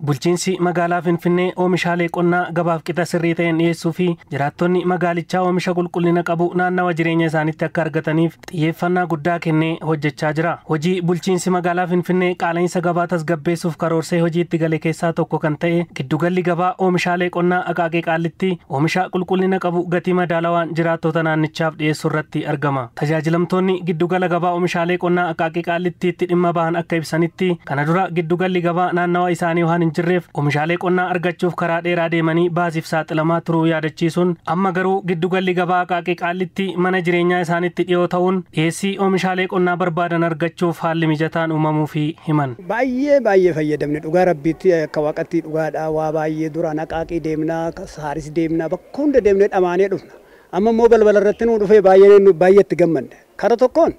Bulchiinsi magaalaa Finfinnee oomishaalee qonnaa gabaaf qixa sirrii ta'een dhiyeessuu fi jiraattonni magaalichaa oomisha qulqullina qabu naannawa jireenya isaaniitti akka argataniif xiyyeeffannaa guddaa kennee hojjechaa jira. Hojii bulchiinsi magaalaa Finfinnee qaala'insa gabaa tasgabbeessuuf karoorsee hojiitti gale keessaa tokko kan ta'e giddugalli gabaa oomishaalee qonnaa Aqaaqii Qaallitti oomisha qulqullina qabu gatii madaalawaan jiraattota naannichaaf dhiyeessuu irratti argama. Tajaajilamtoonni giddugala gabaa oomishaalee qonnaa Aqaaqii Qaallittiitti dhimma bahan akka ibsanitti, kana dura giddugalli gabaa naannawa isaanii waan hin jirreef oomishaalee qonnaa argachuuf karaa dheeraa deemanii baasiif saaxilamaa turuu yaadachiisuun, amma garuu giddugalli gabaa Aqaaqii Qaallitti mana jireenyaa isaanitti dhiyoo ta'uun dhiyeessii oomishaalee qonnaa barbaadan argachuuf haalli mijataan uumamuu fi himan. Baay'ee baay'ee fayyadamne, dhugaa rabbiitti, akka waaqatti dhugaadha. Waa baay'ee duraan Aqaaqii deemnaa, Saaris deemnaa, bakka hunda deemnee dhamaanee dhufna. Amma immoo balbala irratti nuu dhufee baay'ee baay'eetti gammanne. Kara tokkoon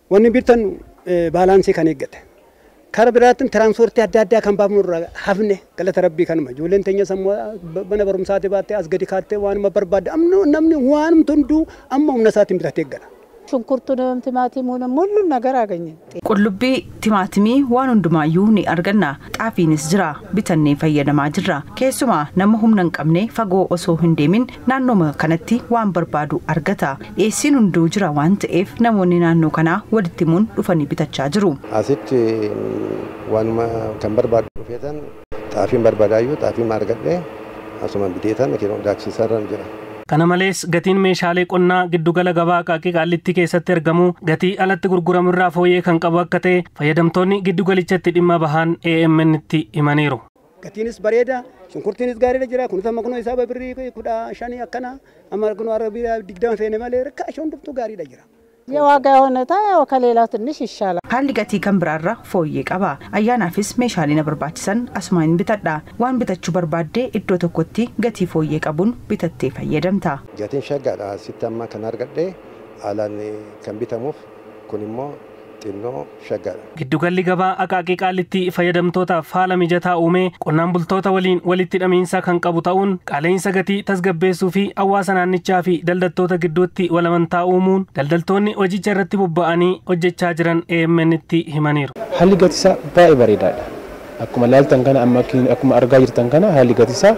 wanni bitan balance kan eeggate. Kara biraatiin tiraanspoortii adda addaa kan baafnu irraa hafne, galata rabbii kanuma. Ijoolleen teenya sammuu mana barumsaatti baattee as gadi kaattee waanuma barbaadde, amma namni waanumti hunduu amma humna isaatiin bitatee gala. ሽንኩርቱንም ቲማቲሙንም ሁሉን ነገር አገኘን። Qullubbii, timaatimii, waan hundumaayyuu ni arganna. Xaafiinis jira, bitannee fayyadamaa jirra. Keessumaa nama humna hin qabne fagoo osoo hin deemin naannooma kanatti waan barbaadu argata. Dhiyeessiin hunduu jira waan ta'eef namoonni naannoo kanaa walitti himuun dhufanii bitachaa jiru. Asitti waanuma kan barbaadu dhufeetan, xaafiin barbaadaayyuu xaafiin argadhee asuma biteetan daaksisaarra jira. Kana malees gatiin meeshaalee qonnaa giddugala gabaa Aqaaqii Qaallitti keessatti argamu gatii alatti gurguramu irraa fooyyee kan qabu akka ta'e fayyadamtoonni giddugalichatti dhimma bahan AMN tti himaniiru. Gatiinis bareeda, shunkurtiinis gaariidha jira. Kunis amma kunoo isaa birrii 15 akkana, amma kunoo har'a 20 seene malee rakkaasha hundumtuu gaariidha jira. የዋጋ ሁኔታ ያው ከሌላው ትንሽ ይሻላል። Haalli gatii kan biraarra fooyyee qaba. Ayyaanaafis meeshaalee na barbaachisan asumaan bitadha. Waan bitachuu barbaaddee iddoo tokkotti gatii fooyyee qabuun bitattee fayyadamta. Gatiin shaggaadha asitti amma kan argadhe, haalaan kan bitamuuf kun immoo xinnoo shaggaadha. Giddugalli gabaa Aqaaqii Qaallitti fayyadamtootaaf haala mijataa uumee qonnaan bultoota waliin walitti hidhamiinsa kan qabu ta'uun qaala'insa gatii tasgabbeessuu fi hawaasa naannichaa fi daldaltoota gidduutti walamantaa uumuun daldaltoonni hojicha irratti bobba'anii hojjechaa jiran AMN tti himaniiru. Haalli gatii isaa baay'ee bareedaadha. Akkuma ilaaltan kana, amma akkuma argaa jirtan kana, haalli gatii isaa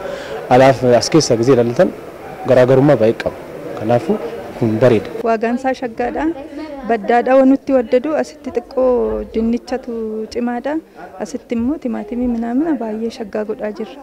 alaaf as keessa gisee ilaaltan garaagarummaa baay'ee qaba. Kanaafuu kun bareeda. ዋጋን isaa shaggaadha. Baddaadha wanutti waddadu asitti xiqqoo dinnichatu cimaadha. Asitti immoo timaatimii minaamina baay'ee shaggaa godhaa jirra.